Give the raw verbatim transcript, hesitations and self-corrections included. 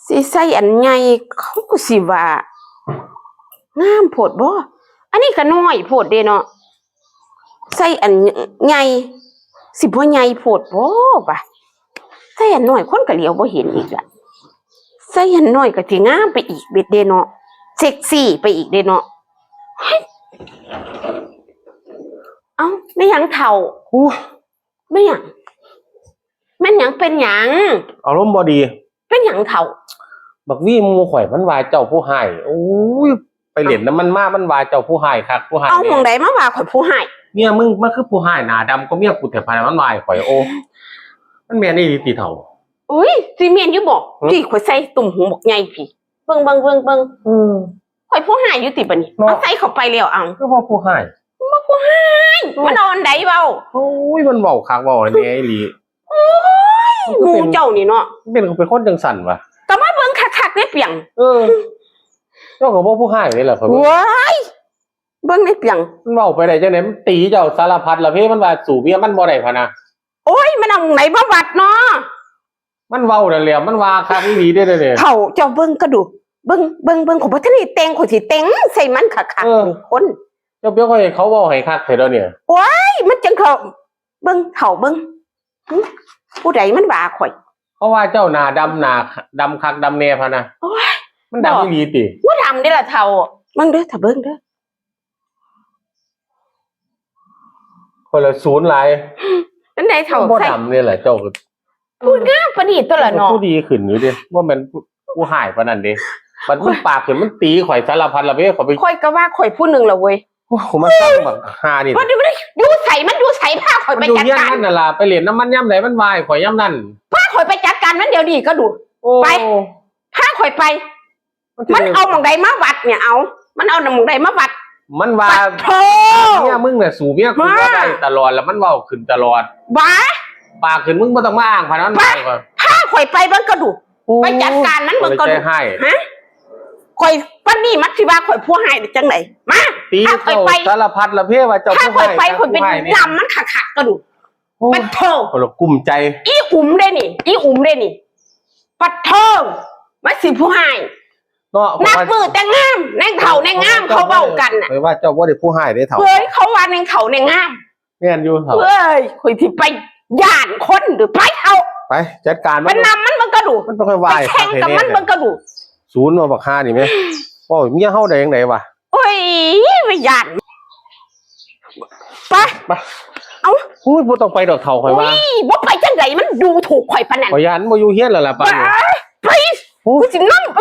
สิใส่อันใหญ่เขาก็สิว่า งามโพดบ่ อันนี้ก็น้อยโพดเด้เนาะ ใส่อันใหญ่สิบ่ใหญ่โพดบ่วะ ใส่อันน้อยคนก็เหลียวบ่เห็นอีกละ ใส่อันน้อยก็สิงามไปอีกเบิดเด้เนาะ เซ็กซี่ไปอีกเด้เนาะ เฮ้ย เอ้า แม่หยังเฒ่า อู้ แม่หยัง แม่นหยังเป็นหยัง อารมณ์บ่ดี เป็นหยังเฒ่า บักวีหมู่ข่อยมันว่าเจ้าผู้ฮ้าย โอ้ย ไปเล่นนำมันมา มันว่าเจ้าผู้ฮ้ายคักผู้ฮ้าย เอาหม่องใดมาว่าข่อยผู้ฮ้าย เมียมึงมาคือผู้ฮ้ายหน้าดำกว่าเมียกูแท้ พะนะ มันว่าให้ข่อย โอ้ มันแม่นอีหลีติเฒ่า อุ้ย สิแม่นอยู่บ่ หึ ที่ข่อยใส่ตุ่มหูบักใหญ่พี้ เบิ่ง เบิ่ง เบิ่ง เบิ่ง อืม ข่อยผู้ฮ้ายอยู่ติบัดนี้ เนาะ เอาใส่เข้าไปแล้ว เอา คือว่าผู้ฮ้าย บ่ผู้ฮ้าย เนาะ มันเอาอันใดเว้า โอ้ย มันเว้าคักเว้าแน่อีหลี โอ้ย มันก็เป็น หมู่เจ้านี่เนาะ เป็น เป็นคนจังซั่นวะ ก็มาเบิ่งคักๆ ในเปียง เออ เจ้าก็บ่ผู้ฮ้ายเลยล่ะ ข่อยเบิ่ง ว้าย เบิ่งในเปียง มันเว้าไปได้จังได๋ มันตีเจ้าสารพัดละเพ มันว่าสู้เมียมันบ่ได้พะนะ โอ้ย มันเอาหม่องใดมาวัดเนาะ มันเว้านั่นแหละ มันว่าคักอีหลีเด้อเนี่ย เฒ่า เจ้าเบิ่งก็ดู เบิ่ง เบิ่ง เบิ่ง ข่อยบ่ทันได้แต่ง ข่อยสิแต่งใส่มันคักๆ เออ นี่คน เจ้าเปียกข่อย เขาเว้าให้คักแท้เด้อเนี่ย โอ้ย มันจังเขา เบิ่ง เฒ่า เบิ่ง หึ ผู้ใดมันว่าข่อย เขาว่าเจ้าหน้าดำ หน้าดำคักดำแน่พะนะ โอ้ย มันดำอีหลีติ บ่ดำเด้ล่ะเฒ่า เบิ่งเด้อ ถ้าเบิ่งเด้อ คนละศูนย์หลาย อันใดเฒ่า บ่ ใส่ ดำเนี่ยแหละ เจ้าก็ ผู้งามปานนี้ตัวละเนาะ ผู้ดีขึ้นอยู่เด้ ว่ามันผู้ ผู้ฮ้ายปานนั้นเด้ บัดมันปากขึ้นมันตีข่อยสารพัดละเว้ย ข่อยไป ข่อยก็ว่าข่อยผู้หนึ่งละเว้ย โอ้โห มาสร้างบักฮานี่ มันอยู่ มันอยู่ไส มันอยู่ไส พาข่อยไปจัดการ มันอยู่เฮียนมันนั่นล่ะ ไปเล่นนำมันยามใดมันว่าให้ข่อยยามนั้น พาข่อยไปจัดการมันเดี๋ยวนี้ก็ดู โอ้ ไป พาข่อยไป มันสิ มันเอาหม่องใดมาวัดเนี่ย เอา มันเอาหม่องใดมาวัด มันว่า ปะโธ่ เมียมึงน่ะสู้เมียกูบ่ได้ตลอด แล้วมันเว้าขึ้นตลอด ว้า ปากขึ้นมึงบ่ต้องมาอ้างพะนะ ไป มันว่าก่อน พาข่อยไปเบิ่งก็ดู โอ้ ไปจัดการมันเบิ่งก็ดู ใจฮ้าย ฮะ ข่อยปานนี้มันสิว่าข่อยผู้ฮ้ายได้จังได๋ มา ตี พาข่อยไป เจ้าสารพัดละเพว่าเจ้า พาข่อยไป ผู้ฮ้าย ข่อยเป็น ผู้ฮ้ายนี่ นำมันคักๆ ก็ดู โอ้ ปะโธ่ ข่อยละกุ้มใจ อีอุ๋มเด้นี่ อีอุ๋มเด้นี่ ปะโธ่ มันสิผู้ฮ้าย เนาะ นับมื้อแต่งงาม แน่งเฒ่าแน่งงาม เขาเว้ากันน่ะ ข่อยว่าเจ้าบ่ได้ผู้ฮ้ายเด้เฒ่า เฮ้ย เขาว่าแน่งเฒ่าแน่งงาม แม่นอยู่เฒ่า เฮ้ย ข่อยสิไปย้านคนหรือไปเฒ่า ไปจัดการมัน ไปนำมันเบิ่งก็ดู มันต้องไปไหว้ ไปแข่งกับมันเบิ่งก็ดู ศูนย์ว่าบักฮานี่แม่ โอ้ย เมียเฮาได้จังได๋วะ โอ้ย ไปย้าน ไป ไป เอ้า อุ้ย บ่ต้องไปดอกเฒ่า ข่อยว่า อุ้ย บ่ไปจังได๋ มันดูถูกข่อยปานนั้น ข่อยย้านบ่อยู่เฮียนแล้วล่ะ ไป ไป ไป โอ้ย กูสินำไป